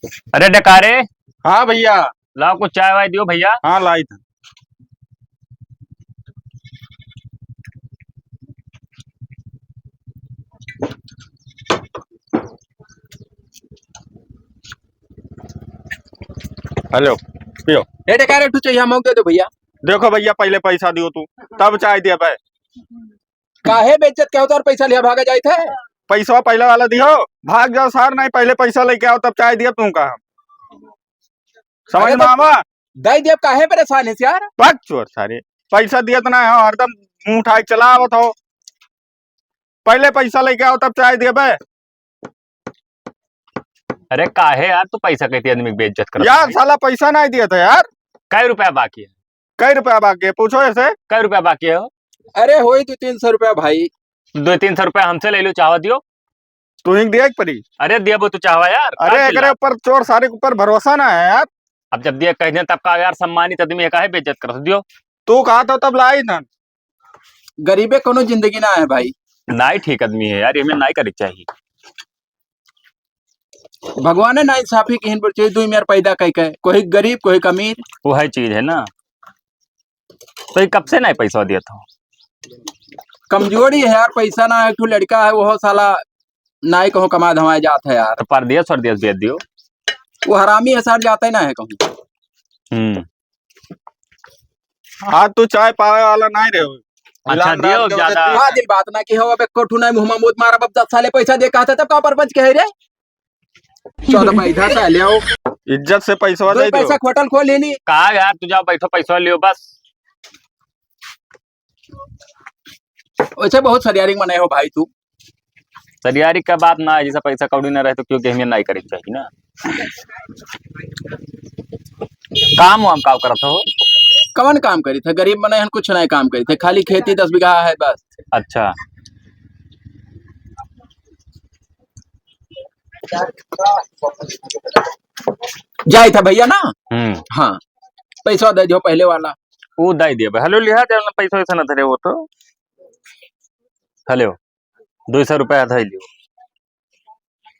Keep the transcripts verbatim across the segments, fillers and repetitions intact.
अरे डकारे। हाँ भैया। लाओ कुछ चाय वाय दियो भैया। हाँ लाई था। हेलो, पियो। ए डकारे, एक ठो चाहिए, मौक दे दो भैया। देखो भैया, पहले पैसा दियो तू, तब चाय दिया भाई। काहे बेइज्जत के होता और पैसा लिया भागा जाइत है? पैसा पहले वाला दियो, भाग जाओ सार, नहीं पहले पैसा लेके आओ तब चाय दिया तुमका हम। समझ अरे में तो आवा? दे दिया, काहे परेशान है यार? भाग चोर सारे, पैसा दिया तो ना हो, हरदम मुंह उठाए चला आवत हो। पहले पैसा लेके आओ तब चाय देबे। अरे काहे यार तू पैसा कहती आदमी की बेइज्जत करत यार है? साला पैसा नहीं दिया था यार। कै रुपया बाकी है? कै रुपया बाकी है? पूछो ऐसे। कै रुपया बाकी है हो? अरे होई दो तीन सौ रुपया भाई। दो तीन सौ रुपया हमसे ले लो, चाहवा दियो। तू ही दिया एक परी। अरे दिया वो तू चाहवा यार, अरे का एकरे चिल्ला? ऊपर चोर सारे के ऊपर भरोसा ना है यार। अब जब दिया कह दे तब का यार, सम्मानित आदमी है, काहे बेइज्जत करत दियो? तू कहा था तब लाई ना। गरीबे कोनो जिंदगी ना है भाई। नाई ठीक आदमी है यार, ये में नाई करे के चाहिए। भगवान ने ना इंसाफी किहिन पर चाहिए, दुई मेर पैदा कई के, कोई गरीब, कोई अमीर। वो है चीज है ना। तो ये कब से नाई पैसा दिया था? कमजोरी है यार, पैसा ना है। एक ठो लड़का है, वो साला नाई कहूँ कमा धमाए जात है यार। तो परदेस, परदेस भेज दियो। वो हरामी है सर, जाते ना है कहूँ। हम्म। आज तू चाय पावे वाला नहीं रहे हो। अच्छा, मिलान दियो रात के ज्यादा। वजह से हाँ, दिल बात ना की हो, अब एक कोठू नहीं मुँह में मूत मारब, अब दस साले पैसा दे कहता तब का परपंच कहे रे? चौदह पैसा साले आओ। इज्जत से पैसा दो दे दो। पैसा होटल खोल लेनी। का यार, तू जाओ बैठो, पैसा लियो बस। वैसे बहुत सरियारिंग मने हो भाई तू। सरियारी का बात ना है, जैसा पैसा कौड़ी ना रहे तो क्यों गहमिया नाई करे के चाहिए ना। काम वाम का करत हो? कवन काम करी थे? गरीब मने हन, कुछ नहीं काम करी थे, खाली खेती दस बीघा है बस। अच्छा। जाई था भैया ना। हम्म। हाँ, पैसा दे दियो पहले वाला। वो दे दियो भाई। हेलो, लिहा जाओ ना, पैसा वैसा ना धरे वो तो। हेलो, दो सौ रुपया धर लियो।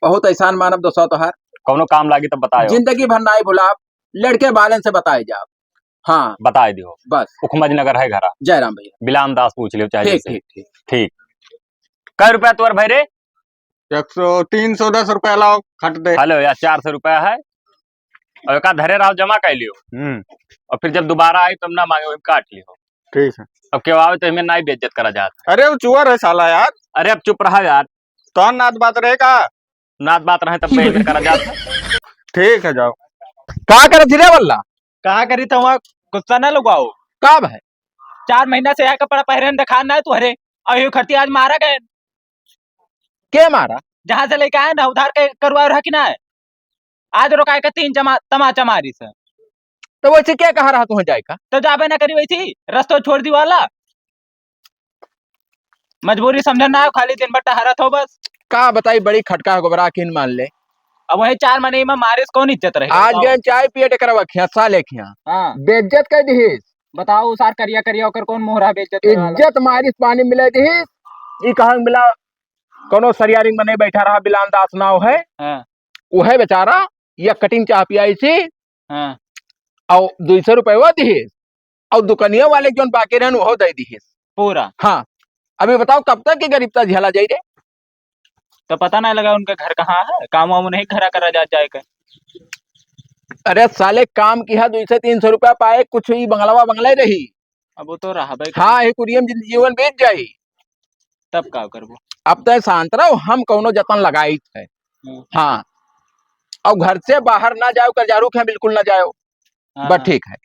बहुत एहसान मानब दोस्तवा तोहार। कौनो काम लागी तब बतायो। जिंदगी भर नाई भुलाब, लड़के बालन से बताए जाब। हाँ। बताए दियो। बस। उखमज नगर है घरा। जय राम भैया। बिलाम दास पूछ लियो चाहे ठीक, जैसे। ठीक, ठीक। ठीक। कै रुपया तोर भाई रे? एक सौ, तीन सौ दस रुपया लाओ, खट दे। हेलो यार, चार सौ रुपया है। और एका धरे रहो, जमा कर लियो। हम्म। और फिर जब दोबारा आई तब ना मांगे, वही काट लियो। ठीक है। अब केहू आवे तो हमें नाई बेइज्जत करा जात। अरे वो चुअर है साला यार। अरे अब चुप रहा यार। तो नात बात रहे का? नात बात रहे तब बेइज्जत करा जात। ठीक है, जाओ। का करत ही रे वल्ला? का करी तो वहाँ गुस्सा ना लगवाओ। का भाई? चार महीना से यह कपड़ा पहरे न दिखा ना है तुहरे। और ये खरती आज मारा गए। के मारा? जहाँ से लेके आए ना उधार के करवा रहा कि ना है? आज रोकाए के तीन चमा-, तमाचा मारी से। तो वैसे क्या कहा रहा तुहें जाए का? तो जाबे ना करी वैसी, रस्तो छोड़ दी वाला। मजबूरी समझन ना हो, खाली दिन भर टहरत हो बस। का बताई, बड़ी खटका है गोबरा किन मान ले। अब वही चार महीने में मारिस कौन इज्जत रहे आज बताओ? गए चाय पिए टेकरवा खिया, साले खिया। हाँ। बेइज्जत कर दिहिस। बताओ सार करिया करिया ओकर कौन मोहरा बेइज्जत करे वाला? इज्जत मारिस पानी मिले दिहिस। ई कहाँ मिला? कोनो सरियारिंग में नहीं बैठा रहा, बिलान दास नाव है। हाँ। उहे बेचारा या कटिंग चाह पियाई सी। हाँ। और दो सौ रुपया दिहिस। और दुकानिया वाले के जौन बाकी रहन, उहो दे दिहिस। पूरा? हाँ। अभी बताओ, कब तक के गरीबता झेला जाई रे? तो पता नहीं लगा उनका घर कहाँ है, काम वाम नहीं घरा करा जा, जाए का। अरे साले, काम किहा, दो सौ तीन सौ रुपया पाए, कुछ ही बंगलावा बंगला ही रही। अब वो तो रहबे करी। हाँ, एक उरियम जिन-, जीवन बीत जाई। तब का करबो? अब तय शांत रहो, हम कौनो जतन लगाई थे। हम्म। हाँ, और घर से बाहर ना जाओ, कर जारू के यहाँ बिल्कुल ना जाओ। हाँ, बस हाँ। ठीक है।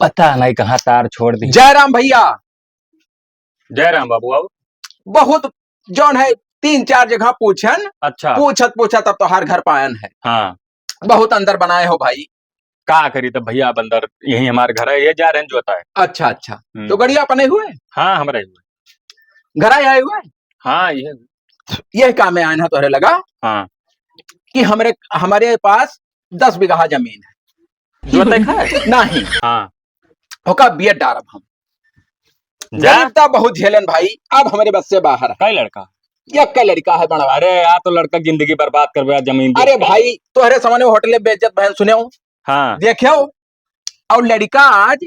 पता नहीं कहाँ तार छोड़ दी। जय राम भैया। जय राम बाबू, आओ। बहुत जौन है, तीन चार जगह पूछन। अच्छा। पूछत पूछत अब तोहार घर पायन है। हाँ। बहुत अंदर बनाए हो भाई। का करी तब भैया, अब अंदर यही हमारे घर है, ये जा रहे हैं जोता है। अच्छा, अच्छा। हम्म। तो गड़िया अपने हुए? हाँ, हमारे हुए। घर आए, आए हुए? हाँ, ये। ये काम में आए ना तोहरे लगा? हाँ। कि हमरे, हमारे पास दस बीघा जमीन है। जोते खाए? नहीं। हाँ। ओका बिया डारब हम। जा। गरीबता बहुत झेलन भाई, अब हमरे बस से बाहर है। कई लड़का? यक्का लड़िका है बड़वा। अरे यार, तो लड़का जिंदगी बर्बाद करबे यार, जमीन बेच अरे के। भाई, तोहरे सामने होटले बेइज्जत बहन सुनेउ। हाँ। देखेउ, और लड़िका आज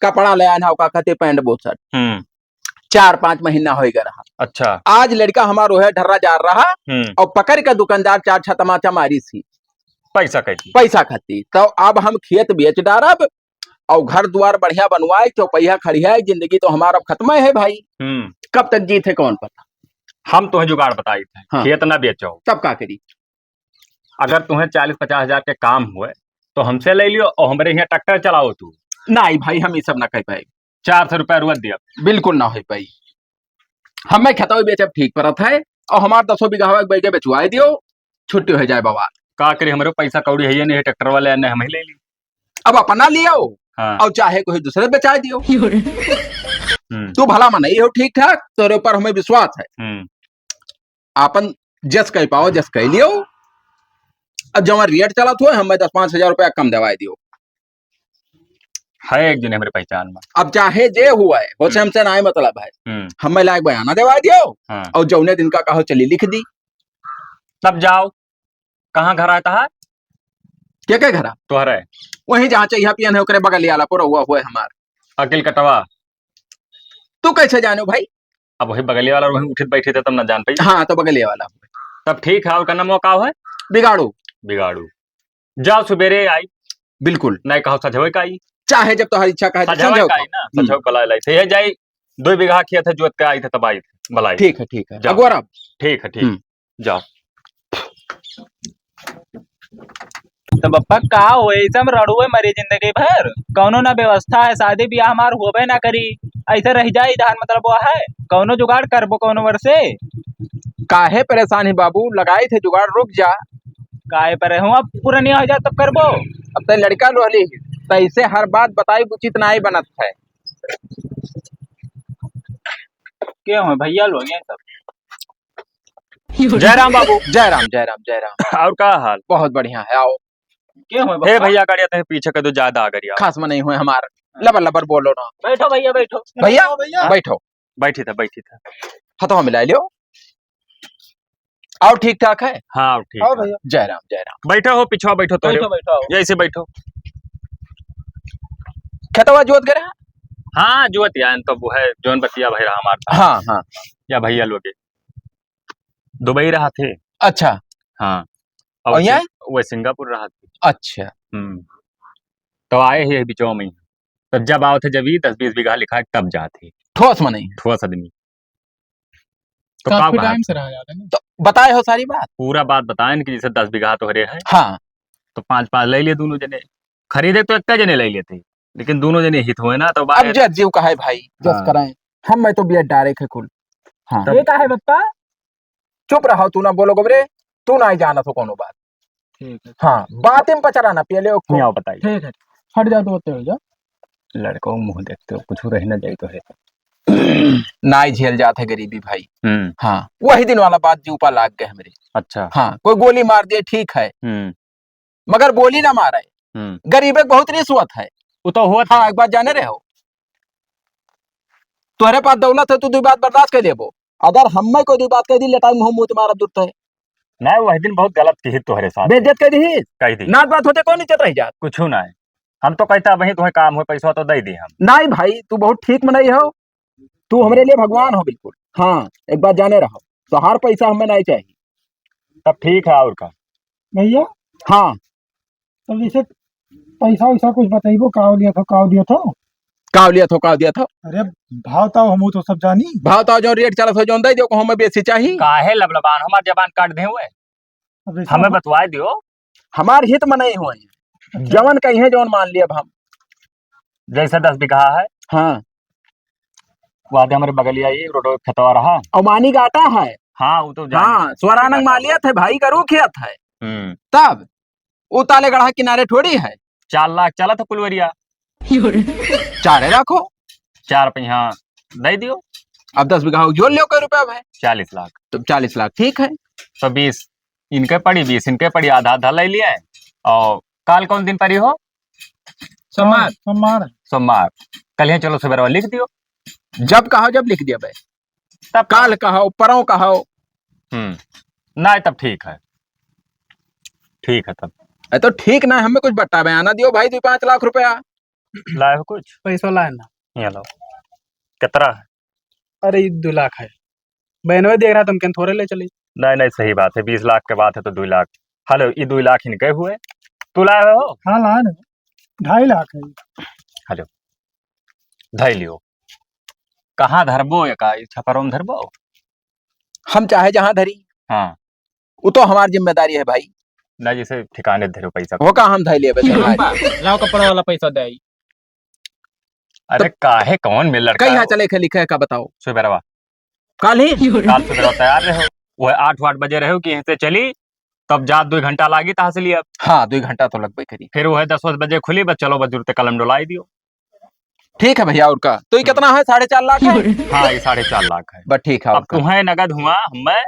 कपड़ा ले आन, का कहते, पैंट बोसट। हम्म। चार पाँच महीना होइगा रहा। अच्छा। आज लड़िका हमार ओहे ढर्रा जा रहा हम्म। और पकड़ के दुकानदार चार छह तमाचा मारी सी। पैसा खातिर। पैसा खातिर। तो अब हम खेत बेच डारब और घर द्वार बढ़िया बनवाए, चौपहिया खड़ियाए, जिंदगी तो हमार अब खत्म है भाई। हम्म। कब तक जीत है कौन पता। हम तोहे जुगाड़ बताई थे, हाँ। खेत ना बेचो। तब का करी? अगर तुम्हें चालीस पचास हजार के काम हुए तो हमसे ले लियो और हमरे यहाँ ट्रैक्टर चलाओ तू। नहीं भाई, हम ये सब ना कर पाए। चार सौ रुपया रोज दिया। बिल्कुल ना हो पाई। हमें खेतवा बेचब ठीक परत है और हमार दसों बीघा के बैगे बेचवाए दियो, छुट्टी हो जाए बवाल। का करे, हमरे पैसा कौड़ी है ये नहीं, ट्रैक्टर वाले ने हम ही ले ली। अब अपना लियो हाँ। और चाहे कोई दूसरे बेचाए दियो। हम्म। तू भला मनई हो ठीक ठाक, तोरे ऊपर हमें विश्वास है। हम्म। आपन जस कह पाओ, जस कह लियो। अब जमा रेट चलत हो, हमें दस पाँच हजार रुपया कम देवाए दियो। है एक जने हमरे पहचान में। अब चाहे जे हुआ है, हो से हम्म। हमसे ना मतलब है। हम्म। हमें लायक बयाना देवाए दियो हाँ। और जौने दिन का कहो चली लिख दी। तब जाओ, कहाँ घर आता है? के के घर? तोहरे। वहीं जहाँ चाहिए पियन है, ओकरे बगलिया वाला पूरा हुआ हुआ है हमार। अकिल कटवा। तू कैसे जानो भाई? अब वही बगलिया वाला वहीं उठित बैठित है, तब ना जान पाई। हाँ, तो बगलिया वाला। तब ठीक है, और का नाम का है? बिगाड़ू। बिगाड़ू। जाओ सुबेरे आई। बिल्कुल। नहीं कहो सजवे का आई। चाहे जब तोहार इच्छा कहे, सजवे सजवे का आई का। ना, हम्म। सजवे का लाई लाई थे। ये जाई, दो बीघा खेत है, जोत के आई थे, तब आई थे, भलाई। ठीक है, ठीक है। जाओ। अगोरा। ठीक है, ठीक। हम्म। जाओ। तो बप्पा का हो, ऐसे हम रड़ुए मरी जिंदगी भर, कौनो ना व्यवस्था है, शादी ब्याह हमार होबे ना करी, ऐसे रह जाई इधर, मतलब वो है, कौनो जुगाड़ करबो कौनो वर्षे। काहे परेशान है बाबू, लगाई थे जुगाड़, रुक जा। काहे परे हूँ, अब पुरनिया हो जा तब करबो। अब तै लड़का लोहली, तैसे हर बात बताई उचित नाई बनत है। के हो भैया लोग ये सब? जय राम बाबू। जय राम, जय राम, जय राम। और का हाल? बहुत बढ़िया है, आओ। के हो हे बाबा? भैया, गाड़िया तनी पीछे कर दो, ज्यादा आ गई आओ। खास में नहीं हुए हमार, लबर लबर बोलो ना। बैठो भैया, बैठो। भैया, भैया। बैठो। बैठी था, बैठी था। हथवा मिला लियो। आओ, ठीक ठाक है? हाँ, आओ, ठीक आओ है। भैया। जय राम, जय राम। बैठो हो, पिछवा बैठो, तोरे। बैठो, बैठो, आओ। यही से बैठो। खेतवा जोत गए रहा? हाँ, जोत यान तो वो है, जौन बतिया भाई रहा हमार। हाँ, हाँ। या भैया लोगे। दुबई रहा थे। अच्छा। हाँ। और और यहाँ? सिंग-, वो सिंगापुर रहा थे। अच्छा। हम्म। तो आए ही बिचवा में ही। तब जब आओ थे, जब ही दस बीस बीघा लिखा है, तब जात ही। ठोस मनई। ठोस आदमी। तो काफी का बात? टाइम से रहा जाता है ना। तो बताए हो सारी बात? पूरा बात बताए कि जैसे दस बीघा तोहरे है। हाँ। तो पाँच पाँच ले लिए दोनों जने। खरीदे तो एक जने ले लेते, लेकिन दोनों जने हित हुए ना, तो अब बाहर जस जीव का है भाई, जस हाँ। कराएं। हम मैं तो बिया डायरेक्ट है कुल। हाँ। तब ये का है बप्पा? चुप रहो, तू ना बोलो गोबरे, तू ना ही जाना तो कोनो बात। ठीक है। हाँ, बात में पचरा ना पिए ले ओको। नहीं आओ बताइए। ठीक है, हट जाओ तो होते हो जाओ। लड़कों मुँह देखते हो, कुछ रह ना जाए तो है। नाई झेल जात है गरीबी भाई। हम्म। हाँ, वही दिन वाला बात जीव पा लाग गए हमरे। अच्छा। हाँ, कोई गोली मार दिए, ठीक है। हम्म। मगर गोली ना मारे। हम्म। गरीबे के बहुत रिश्वत है। वो तो होत हाँ, है। एक बात जाने रहे हो। तोहरे पास दौलत है, तू दो बात बर्दाश्त कर लेबो। अगर हमें कोई दो बात कह दी, लेटाई मुँह मुँह तुम्हारा दुर्त है। नहीं, वही दिन बहुत गलत की तोहरे साथ। बेइज्जत कर दी। कह दी। नात बात होते कौन इज्जत रह जात? कुछ नहीं। हम तो कहता वही तुम्हें काम हो, पैसा तो दे दी हम। नहीं भाई, तू बहुत ठीक मनई हो। तू हमरे लिए भगवान हो बिल्कुल। हाँ, एक बात जाने रहो, तोहार पैसा हमें नहीं चाहिए। तब ठीक है, और का? भैया? हाँ। तब जैसे पैसा वैसा कुछ बताइबो, का लिया था, का दिया था? का लिया था, का दिया था? अरे, भाव ताव हम तो सब जानी। भाव ताव जो रेट चलत हो, जौन दे दियो, को हमें बेसी चाही। काहे लबलबान, हमार जबान काट दे हुए। अब ऐसा हमें हो- बतवाए दियो। हमार हित में नहीं हुए। अच्छा। जवन कहीं है, जवन मान लिया अब हम। जैसे दस बीघा है। हाँ। वो आगे हमारे बगलिया ये रोड खेतवा रहा। और मानी गाटा है। हाँ, वो तो जान हाँ, स्वरानंद मालियत है भाई, का रू खेत है। हम्म। तब वो ताले गढ़ा किनारे थोड़ी है। चार लाख चला था कुलवरिया। चारे रखो। चार पे यहाँ दे दियो। अब दस बीघा हो, जोड़ लियो, कै रुपया भाई? चालीस लाख। तो चालीस लाख ठीक है। तो बीस इनके पड़ी, बीस इनके पड़ी, आधा आधा ले लिया है। और काल कौन दिन पड़ी हो? सोमवार। सोमवार। सोमवार। कल यहाँ चलो सुबह लिख दियो। जब कहो जब लिख दिया भाई। तब काल कहो, परौं कहो। हम्म, नाहीं तब ठीक है, ठीक है तब। अरे तो ठीक ना, हमें कुछ बट्टा बयाना दियो भाई, दुइ पाँच लाख रुपया। लाए हो कुछ? पैसा लाए ना। ये लो। कितना है? अरे, ई दुइ लाख है। बहनवे देख रहा, तुम केन थोड़े ले चली। नहीं, नहीं, सही बात है, बीस लाख के बात है तो दुइ लाख। हेलो, ई दुइ लाख इनके हुए, तू लाए हो? हाँ, लाए ना, ढाई लाख है। हेलो, धई लियो। कहाँ धरबो एका? ई छपरवा में धरबो? हम चाहे जहाँ धरी। हाँ। उ तो हमार जिम्मेदारी है भाई। ना, जैसे ठिकाने धरो पैसा। वो का हम धई लेबे से भाई? लाओ कपड़ा वाला पैसा दे आई। अरे तो काहे, कौन में लड़का कहीं है? चले के लिखे का बताओ? सुबेरवा। काल ही? काल सुबेरवा तैयार रहो। वो आठ वाठ बजे रहो कि यहाँ से चली, तब जा दुइ घंटा लागी तहाँ से लिया। हाँ, दुइ घंटा तो लगबे करी। फिर वो है दस बजे खुली, बस चलो, बस जुरते कलम डोलाई दियो। ठीक है भैया, और का? तो ये हम्म। कितना है? साढ़े चार लाख है? हाँ, ये साढ़े चार लाख है। बस ठीक है, अब और का? तुम्हें नगद हुआ, हमें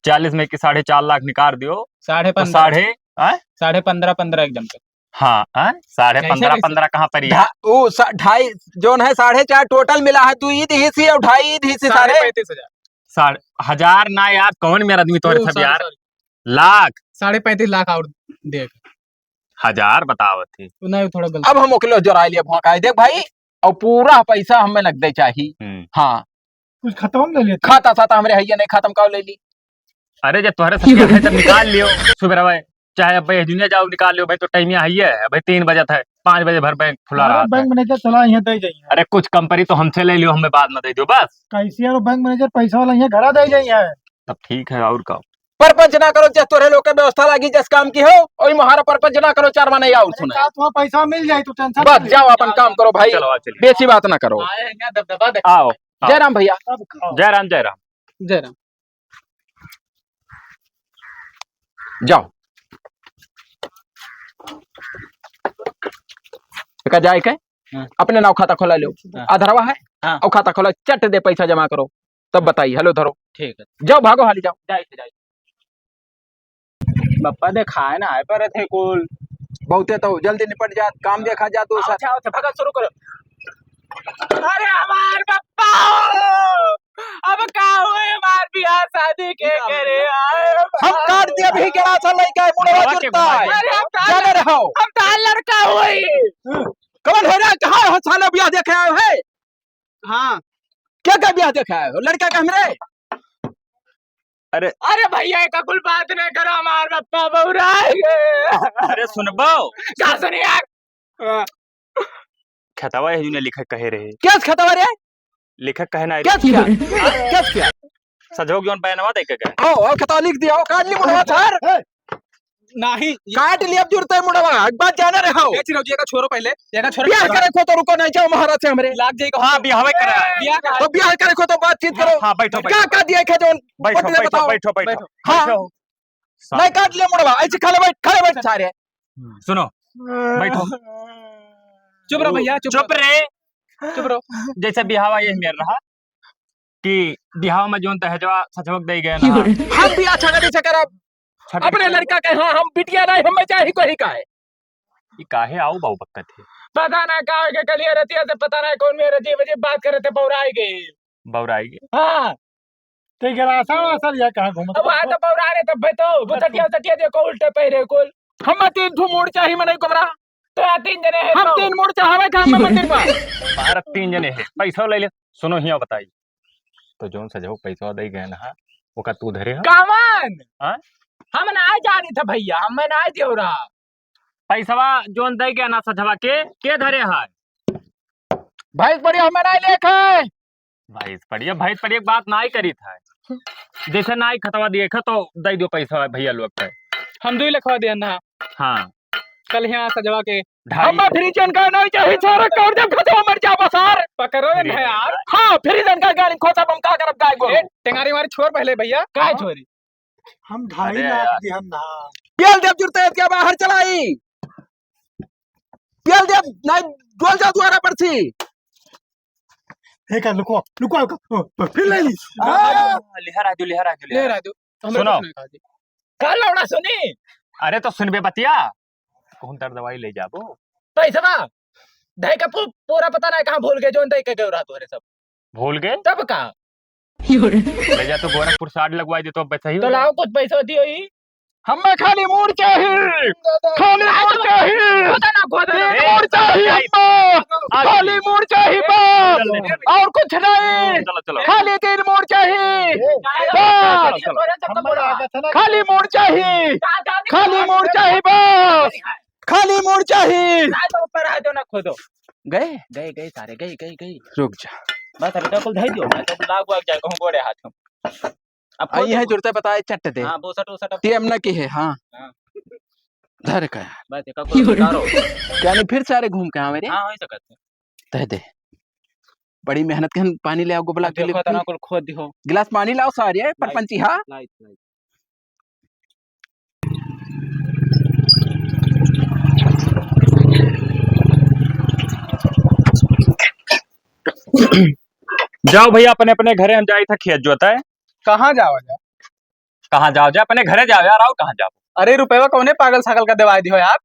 चालीस में कि साढ़े चार लाख निकाल दियो। साढ़े तो पन्द्रह। साढ़े, आय? साढ़े पन्द्रह, पन्द्रह एकदम से। हाँ, आय? साढ़े कैसे, पन्द्रह, कैसे? पन्द्रह कहाँ पर ही है? ढा-, वो सा-, ढाई, जोन है, साढ़े चार total मिला है, दुइ ईद हिस्सी और ढाई ईद हिस्सी साढ़े सारे। पैंतीस हजार। साढ़े, हजार ना यार, कौन मेरा आदमी तोरे ओ, सब sorry, यार? Sorry। लाख। साढ़े पैंतीस लाख और देख। हजार बतावत ही। नहीं, थोड़ा गलत। अब हम ओकले जोराई लिया भौंकाई, देख भाई, और पूरा पैसा हमें नगदे चाही। हम्म। हाँ। कुछ खतवा में ले लेते। खाता साता हमरे हइये नहीं, खतम का ले ली। अरे, जब तोहरे सब है, तब निकाल लियो। सुबह रहे, चाहे अब भाई दुनिया जाओ, निकाल लियो भाई, तो टाइम यहाँ हइये है भाई, तीन बजे है, पाँच बजे भर बैंक खुला अरे, रहा बैंक है। Manager चला, यहाँ दे जाइए। अरे, कुछ कम परी तो हमसे ले लियो, हमें बाद में दे दियो बस। कैशियर और बैंक manager पैसा वाला यहाँ घरा दे जाइए। तब ठीक है, और का? परपंच ना करो, जस तोरे लोग के व्यवस्था लागी, जस काम की हो, ओई महारा परपंच ना करो, चार माने और अरे, सुने। का तुम्हारा पैसा मिल जाए, तू tension बस मत ले। जाओ, अपन काम करो भाई, चलो, आओ, चलिए। बेसी बात ना करो। आए हैं, यहाँ दबदबा देखो। आओ, आओ। जय राम भैया। सब खाओ। जय राम, जय राम। जय राम। जाओ। एका जाए के हाँ। अपने नाव खाता खोला लो। हाँ। आधारवा है? हाँ। और खाता खोला, चट दे पैसा जमा करो। तब बताई, हेलो धरो। ठीक है। जाओ, भागो, हाली जाओ। जाए थे, जाए। बप्पा देखाए ना आए पर थे कुल। बहुते तो जल्दी निपट जात, काम देखा जात, दोसर। अच्छा, अच्छा, भगत शुरू करो। अरे हमार बप्पा, अब का हुए हमार बियाह शादी के करे आए? हम काट दिया भी गड़ा सा लइका है, मुड़वा जुरता है। अरे हम तार जाने रहो। हम तार लड़का हुई। कौन हो रहा है? कहाँ हो साले बियाह देखे आए है? हाँ। क्या क्या ब्याह देखा है? लड़का का हमरे? अरे। अरे भैया, एका कुल बात नहीं करो, हमार बप्पा बौराए गए। अरे सुनबो। का सुनी यार? खेतवा है, जूने लिखक कहे रहे। क्या खेतवा रे? लिखक कहे ना क्या रहे। क्या? क्या क्या? सजोग जौन बयानवा दे के गए। आओ, आओ, खेतवा लिख दिया, आओ, काट ली मुड़वा, सर। नहीं। काट लिया जुरते मुड़वा, एक बात जाने रहे हो। ए, चिरौजी, एका छोरो पहले, एका छोरो बियाह पहले। करे को तो रुको, नहीं जाओ महाराज से हमरे। लाग जाई को। हाँ, बियाहवे करा। बियाह करा। तो बियाह करे को तो बातचीत करो। हाँ, बैठो, क्या, बैठो। क्या दिया है जौन बैठो, पटने बैठो, बताओ। बैठो, बैठो, बैठो। हाँ। बैठो। नहीं, काट लिया मुड़वा, ऐसे खड़े बैठ, खड़े बैठ सारे। सुनो, बैठो। चुप रहो भैया, चुप चुप रहो। रे। चुप रहो। जैसे बिहावा ये मेर रहा कि बिहावा में जौन दहेजवा सजवक दे गए ना। हम बियाह छगड़ी से करब। छगड़ी अपने से लड़का के, हाँ, हम बिटिया नहीं, हमें चाही कोई का है। ई काहे आओ बाऊ बक्कत है? पता ना का हो गया, कलिया रतिया से पता ना कौन मेरे अजीब अजीब बात करे थे, बौराई गए। बौराई गए? हाँ। ते गिलासा वासा लिया कहाँ घूमत अब वहाँ तो बौरा रहे तब भाई तो, बुतटिया उतटिया देखो, उल्टे पैरे कुल। हमें तीन ठो मूड़ चाही, मने कमरा। तो यहाँ तीन जने हैं हम तो। तीन मूड़ चढ़ावे के हमें मंदिर पर। भारत तीन जने हैं, पैसा ले ले। सुनो हिया बताई, तो जौन सजो पैसा दे गए ना, ओका तू धरे हा? कामन? हाँ? हम ना जानी था भैया, हमें ना दियो रहा। पैसवा जौन दे गया ना सजवा के, के धरे है? भैंस पड़ी हमें ना लेके। भैंस पड़ी, भैंस पड़ी एक बात नाई करी था। जैसे नाई खतवा दिए खे तो दे दियो पैसा भैया लोग के। हम दुई लखवा दिया ना। हाँ। कल यहाँ सजवा के। ढाई। हमें फ्री जन का नहीं चाहिए, सारा कर दे, खतवा मर जा बसार। पकड़ो ना यार। हाँ, फ्री जन का गाड़ी खोता हम का करब गाय गोरू। ए, टेंगारी मारी छोड़ पहले भैया। काय छोरी? हम ढाई अरे लाख यार। दिहन ना। पेल देव जुरते हैं क्या बाहर चलाई? पेल देव नहीं, डोल जाओ द्वारा पर थी। हे का लुको, लुको, लुको, ओ, फिर ले ली। आ! लिहा राजू, लिहा राजू, लिहा ले राजू। राजू, हमरे सुनो। कुछ नहीं कहा जी। का लौड़ा सुनी? अरे तो सुनबे बतिया। कौन दर दवाई ले जाबो? पैसवा। धई का पू-, पूरा पता नहीं कहाँ भूल गए, जोन धई के गए रहा तोरे सब। भूल गए? तब का? ले जा तो गोरखपुर साट लगवाई दे तो अब सही हो तो जाए। लाओ कुछ पैसा दियो ही। हमें खाली मूड़ चाही, खाली मूड़ चाही, खोदा ना, खोदा ना। तीन मूड़ चाही हमें, खाली मूड़ चाही बस, और कुछ नहीं। चलो, चलो। खाली तीन मूड़ चाही बस, खाली मूड़ चाही, खाली मूड़ चाही बस, खाली मूड़ चाही। ऊपर आ जाओ ना, खोदो। गए? गए, गए सारे, गए, गए, गए। रुक जा। बस अभी तो कुल धई दियो, मैं तो कुल लाग वाग जाए, कहूँ गोड़े हाथ में। अब आई खोल है दे। जुड़ता पता है, चट दे। हाँ, बोसट वोसट अब टीएम ना की है, हाँ। हाँ। धर का। बस, एक और उतारो। क्या नहीं, फिर सारे घूम के आवे रे? हाँ, हो सकत है। तह दे। बड़ी मेहनत के हम पानी ले आओ, गोबला अब के लिए देखो, तना कुल खोद दिहो। गिलास पानी लाओ सारे, लाइट, परपंची, हाँ? लाइट, लाइट। जाओ भैया, अपने अपने घरे, हम जाई था खेत जोताए। कहाँ जावा जा? कहाँ जाओ जा, अपने घरे जाओ यार, और कहाँ जाओ? अरे रुपयवा कौने पागल सागल का देवाई दिहो यार?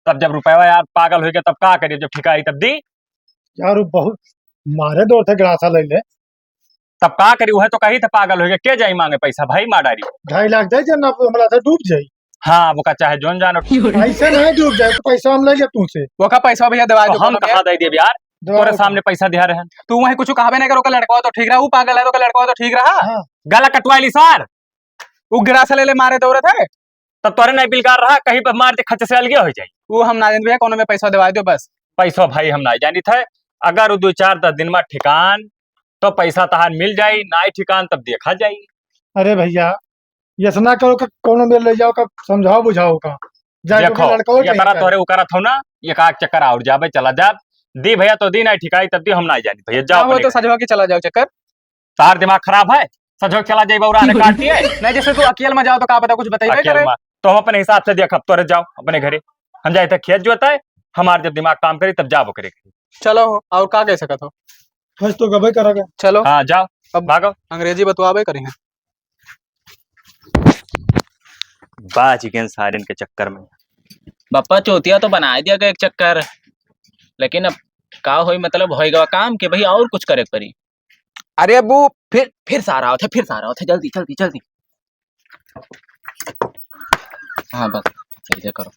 तब जब रुपयवा यार पागल होइगा तब का करिए, जब ठिकाई तब दी। यार वो बहुत मारे दौर थे गड़ासा ले ले। तब का करी, वह तो कही था पागल होइगा, के जाई मांगे पैसा भाई, मार डारी। ढाई लाख दे जे ना, हमरा से डूब जाई। हाँ, वो का चाहे जोन जानो। ऐसे नहीं डूब जाए तो पैसा हम ले ले तुमसे। वो का पैसा भैया देवाई तो दो हम कहाँ दे देब यार? देवाई तोरे दो। सामने पैसा दिया रहे। तू वहीं कुछ कहबे नहीं करो, का लड़का तो ठीक रहा, वो पागल है तो का लड़का तो ठीक रहा। हाँ। गला कटवाई ली सार। उ गिरासा ले ले मारे दौड़त है। तब तोरे नहीं बिलगार रहा, कहीं पर मार दे, खच्चे से अलगे हो जाई। वो हम ना देन भैया, कोनो में पैसा देवाई दो बस। पैसा भाई हम ना जानी थे, अगर वो दो चार दस दिन में ठिकान तो पैसा तहार मिल जाई, ना ठिकान तब देखा जाई। अरे भैया, ऐसा ना करो कि कोनो में ले जाओ, का समझाओ बुझाओ का। जाए तो देखो, लड़का और ये कहीं करा करे। तोरे वो करत हो ना, ये का चक्कर और जाबे चला जाब। दी भैया तो दी, ना ठिकाई तब दी, हम ना जानी भैया, जाओ ना हो अपने तो घर। सजवा के चला जाओ चक्कर। तार दिमाग खराब है, सजोक चला जाई बौरा ने काट दिए। नहीं, जैसे तू अकेल में जाओ तो का पता कुछ बताइबे अकेल करे। में। तो हम अपने हिसाब से देखब, तोरे जाओ अपने घरे, हम जाए थे खेत जोताए, हमार जब दिमाग काम करी तब जाबो करे। चलो, और का कह सकत हो? फंस तो गबे करेगा। चलो। हाँ, जाओ, अब भागो। अंग्रेजी बतवाबे करेंगे। बाज गए सारिन के चक्कर में। बप्पा चौथिया तो बनाए दिया गया एक चक्कर, लेकिन अब का होई, मतलब होई गवा काम के भाई और कुछ करे के पड़ी। अरे अबू, फिर, फिर सारा होता, फिर सारा होता, जल्दी, जल्दी, जल्दी। हाँ, बस, ऐसे करो।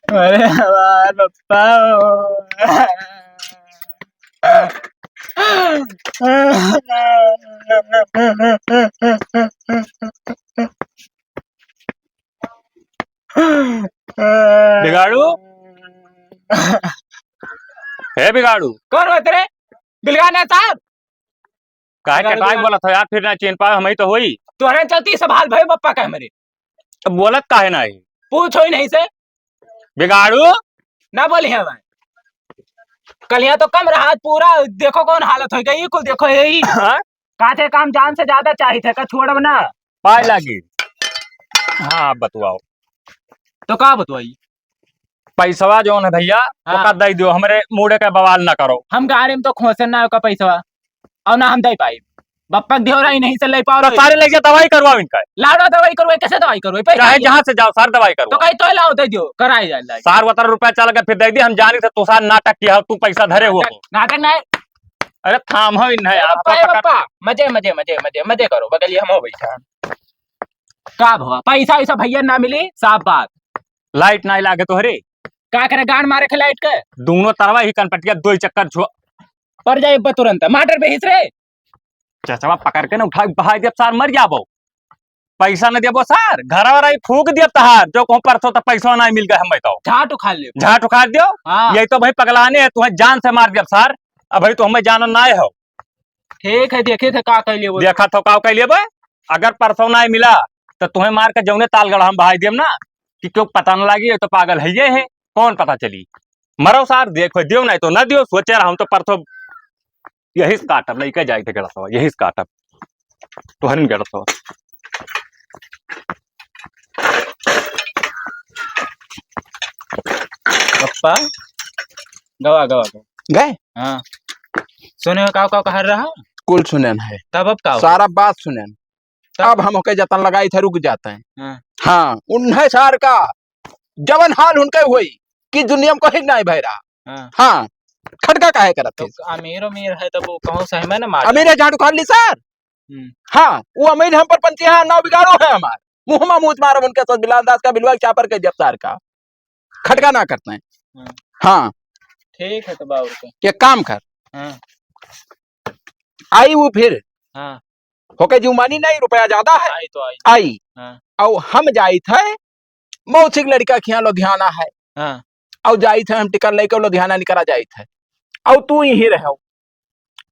अरे हमार पप्पा। बिगाड़ू, हे बिगाड़ू। कौन होत रे? बिलगा ना साहब। काहे बिगाड़ू, कटाई बिगाड़ू। बोलत हो यार, फिर ना चीन पावे, हम ही तो होई। तोहरे चलती सब हाल भई बप्पा का हमरे। अब बोलत काहे ना है? पूछो ही नहीं से। बिगाड़ू। ना बोली है भाई। कल यहाँ तो कम रहा, आज पूरा देखो कौन हालत हो गई, कुल देखो यही। हाँ? काथे काम जान से ज्यादा चाहिए थे, का छोड़ब ना? पाए लागी। हाँ, अब बतवाओ। तो का बतवाई? पैसवा जौन है भैया, हाँ। ओका दे दियो, हमरे मूड़े का बवाल ना करो। हम गाड़ी में तो खोसे ना ओका पैसवा, और ना हम दे पाई। बप्पा के देवरा ही नहीं से ले पाओ तो रे। सारे ले जा, दवाई करवाओ इनका। लाडो दवाई करवाई, कैसे दवाई करवाई? पैसा चाहे दियो। जहाँ से जाओ, सार दवाई तो करवाओ। कहीं तो लाओ, दे दियो, कराई जाए, जाए। सार वतर रुपया चल के फिर दे दी, हम जानी से तू सार नाटक किया हो, तू पैसा धरे हो। नाटक, नाटक नहीं। अरे थाम हो इन है ए यार, बप्पा, ए पकड़। बप्पा, मजे, मजे, मजे, मजे, मजे करो, बगलिया हम हो बैठा। का भवा, पैसा वैसा भैया ना मिली, साफ बात। लाइट ना लागे तोहरे। का करे, गांड मारे के लाइट के? दोनों तरवा ही कनपटिया, दो ही चक्कर छुआ। पर जाए बा तुरंत, माटर बेहिस रे। चचवा पकड़ के ना उठा के बहाई दिया, सार मर जाबो। पैसा न देबो सार, घर वाला ही फूंक दिया तहार, जो कहूँ परसों तो पैसा ना मिल गए, हम बताओ। झाट उखाड़ ले। झाट उखाड़ दियो। हाँ। यही तो भाई पगलाने है, तुम्हें जान से मार दिया सार। अब भाई तो हमें जाना ना हो। ठीक है, देखे थे का कह लेबो। देखा थो का कह लेबो। अगर परसों ना मिला, तो तुम्हें मार के जौने तालगढ़ हम बहाई देम ना, कि क्यों पता न लागी, ये तो पागल है, ये है, कौन पता चली। मरो सार, देखो, दियो नहीं तो ना दियो, सोचे रहा हम तो परसों यही से काटब, लेके जाए थे गड़सवा, यही से काटब। तोहरिन गड़सवा। पप्पा, गवा, गवा, गवा। गए? हाँ। सुने हो, काव, काव कहर रहा? कुल सुनेन है। तब अब काव? सारा बात सुनेन। तब? अब हम ओके जतन लगाई थे, रुक जाते हैं। हाँ। हाँ, उन्हें सार का जवन हाल उनके हुई कि दुनिया में कहीं नहीं भय रहा। हाँ। हाँ। खटका काहे करत तो है? अमीर, अमीर है, तब वो कहूँ सहमे न मार। अमीर है, झाड़ू खार ली सर। हम्म। हाँ, वो अमीर हम पर पंची है, नाव बिगाड़ो है हमार। मुँह मा मूत मारब उनके साथ, बिलास दास का बिलवा के चापर के जब सार का। खटका ना करते हैं। हाँ। हाँ। ठीक है, तो बाबू के। एक काम कर। हाँ। आई वो फिर। हाँ। होके जीव मानी नहीं, रुपया ज्यादा है। आई तो आई। आई। हाँ। और हम जाइत है, मौसी के लड़का खिया लुधियाना है। हाँ। और जाइत है, हम टिकट लेके लुधियाना निकला जाइत है। और तू यहीं रहो।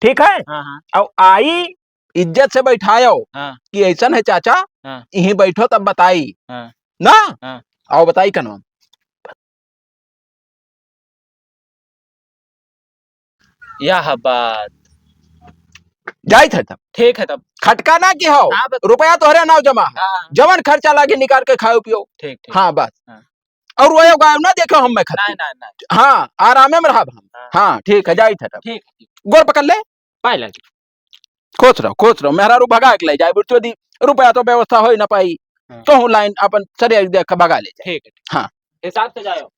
ठीक है? हाँ, हाँ। और आई, इज्जत से बैठायो हाँ। कि ऐसन है चाचा, हाँ। यहीं बैठो तब बताई। हाँ। ना? हाँ। आओ बताई कनवा। यह बात। जाइत है तब। ठीक है तब। खटका ना कि हो, हाँ, बस। रुपया तोहरे नाव जमा है। हाँ। जवन खर्चा लागे निकाल के खाओ पियो। ठीक, ठीक। हाँ, बस। हाँ। और वो गायब ना देखो हम मैं खातिर। नहीं, नहीं, नहीं। हाँ, आरामे में रहब हम। हाँ। हाँ, ठीक है, जाइत है तब। ठीक, ठीक। गोर पकड़ ले। पाए लगी। खुश रहो, खुश रहो। मेहरारू भगा के ले जाए, बुढ़चोदी, रुपया तो व्यवस्था हो ही ना पाई। हाँ। कहूँ लाइन अपन सरिया देख के भगा ले जाए। ठीक है। हाँ। हिसाब से जाओ।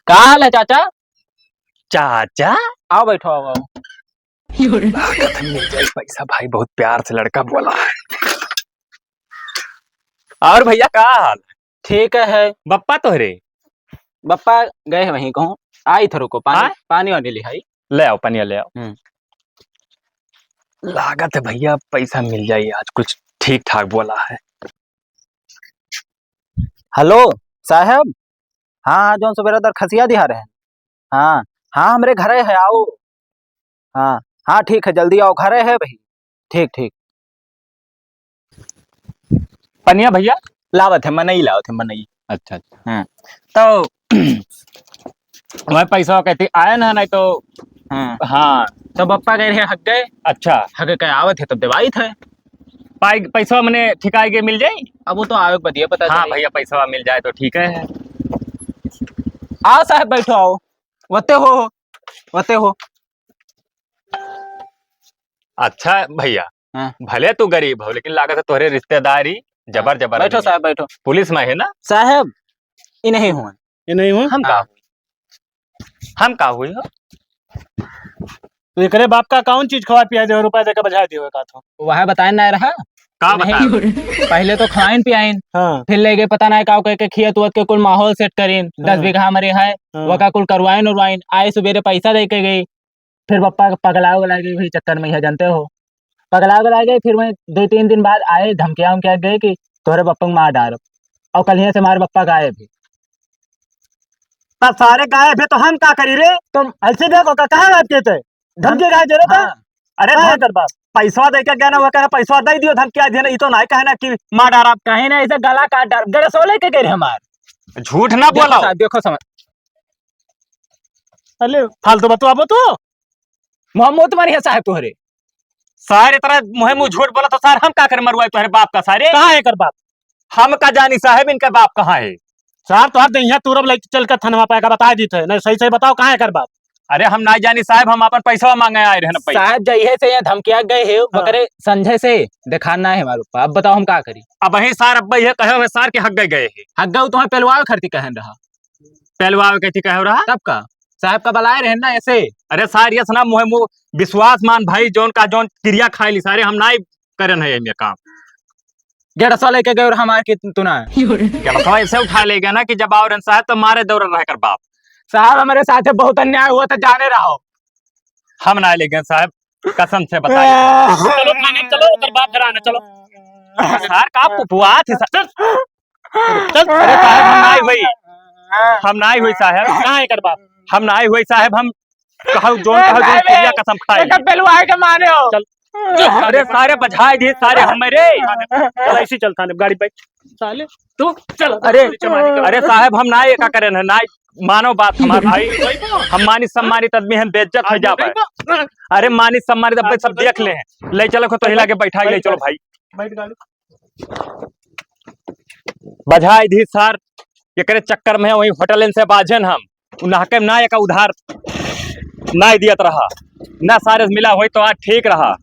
का हाल है चाचा? चाचा? आओ बैठो, आओ, आओ। लागत है मिल जाए पैसा, भाई बहुत प्यार से लड़का बोला है। और भैया का हाल? ठीक है। बप्पा तोहरे? बप्पा गए हैं वहीं कहूँ। आई थे रुको, पानी, हाँ? पानी वानी लिहाई। ले आओ, पनिया ले आओ। हम्म। लागत है भैया पैसा मिल जाई आज, कुछ ठीक ठाक बोला है। हेलो साहब, हाँ, हाँ, जौन सुबेरा दरखसिया दिहा रहे हैं। हाँ, हाँ, हमरे घरे है, आओ। हाँ, हाँ, ठीक है, जल्दी आओ, घरे है भाई। ठीक, ठीक। पनिया भैया? लावत है, मनई लावत है, मनई। अच्छा, अच्छा। हाँ। तो वह पैसा कहती आया ना, नहीं तो हाँ। हाँ। तो बप्पा कह रहे हक गए। अच्छा। हक के आवत है तब देवाई थे। पाई, पैसा मने ठिकाई के मिल जाई? अब वो तो आवे के बदिये पता हाँ चली। भैया, पैसा मिल जाए तो ठीक है। आओ साहब, बैठो, आओ। वते हो, वते हो। अच्छा भैया, हाँ। भले तू गरीब हो, लेकिन लागत है तोहरे रिश्तेदारी हाँ। जबर जबर बैठो आदमी। साहब, बैठो। पुलिस में है ना? साहब, ये नहीं हुआ। ये नहीं हुआ? हम का हाँ। हुई? हम का हुई हो? तो एकरे बाप का कौन चीज खवा पिया दे, रुपया देके बजाय दियो का तो? वह बताए ना रहा। का नहीं, बताए? पहले तो खवाइन पियाइन, हाँ। फिर ले गए पता नहीं का कह के खियत उयत के कुल माहौल सेट करीन, हाँ। दस बीघा हमरे है, हाँ। वका कुल करवाइन उरवाइन, आए सुबेरे पैसा दे के गई, फिर पप्पा के पगला उगला गई, वही चक्कर में यह जानते हो, पगला उगला गई। फिर वहीं दो तीन दिन बाद आए, धमकिया उमकिया गए कि तोहरे पप्पा को मार डालो, और कल यहाँ से हमारे पप्पा गायब है। तब सारे गायब है तो हम का करी रे? तुम ऐसे देखो का, कहाँ बात कहते हैं? धमकी काहे दे रहे थे? हाँ। अरे हाँ, भाई, एकर बाप। पैसवा दे के गया ना, वो कहे, "पैसवा दे दियो, धमकी आ दिया ना, ई तो नहीं कहे ना कि मार डारा।" कहे ना, ऐसे गला काट डार, गड़सोले के गए रहे हमार। झूठ ना देखो बोलो। साहब, देखो समझ। अरे, फालतू बतवा बतू। मोहम्मद मारी है साहब तोहरे। सारे तरह मुहे मुँह झूठ बोला तो सार हम का कर मरुआई तोहरे बाप का सारे? कहाँ है एकर बाप? हम का जानी साहब इनका बाप कहाँ है? साहब तोहर देहिया तूरब लइके चल के थनवा पे का बता दी थे। नहीं सही सही बताओ कहाँ है एकर बाप? अरे हम ना जानी साहब, हम अपन पैसवा मांगे आए रहे ना पैसा। साहब जइहे से यहाँ धमकिया गए है, हाँ। बकरे संझे से देखा ना है हमारे ऊपर। अब बताओ हम का करी? अब वही सार अब ये कहे हुए सार के हक गए गए है। हक गए तुम्हें पेलवावे खरती कहन रहा। पेलवावे के थी कहे रहा? तब का? साहब का बलाए रहे ना ऐसे। अरे सार, ये सुना, मुहे मुँह विश्वास मान भाई, जौन का जौन क्रिया खाए ली सारे, हम ना ही करन है ये काम। गेड़सवा लेके गए और हमारे की तू ना। गेड़सवा ऐसे उठा ले गया ना कि जब आओ रन साहब तो मारे दौड़ रहा कर बाप। साहब हमारे साथ बहुत अन्याय हुआ था, जाने रहो। हम ना ले गए साहब, कसम से बताइए। चलो थाने चलो, ओकर बाप घर आना, चलो। सार का पुपुआ थे साहब। चल। अरे साहब, हम नाई होई। हम नाई होई साहब। कहाँ है एकर बाप? हम नाई होई साहब, हम कहू जोन, कहू जोन, किरिया कसम खाई। एकर पेलवा के मारे हो। चल। अरे सारे बझाए दिए सारे हमरे। चल, ऐसी चल थाने, गाड़ी पे। साले, तू चल, अरे, चल, चल, चल। अरे साहब, हम नाई एका करे न, नाई मानो बात हमार भाई। हम मानित सम्मानित आदमी, हम बेइज्जत हो जाबे। अरे मानित सम्मानित, अब सब देख ले। ले चलो, को तो हिला के बैठा, ले चलो भाई। बैठ गाड़ी। बझाए दी सार, एकरे चक्कर में वही होटलन से बाझन हम। उ नाहके में ना एका उधार ना दियत रहा, ना सारे से मिला होई तो आज ठीक रहा।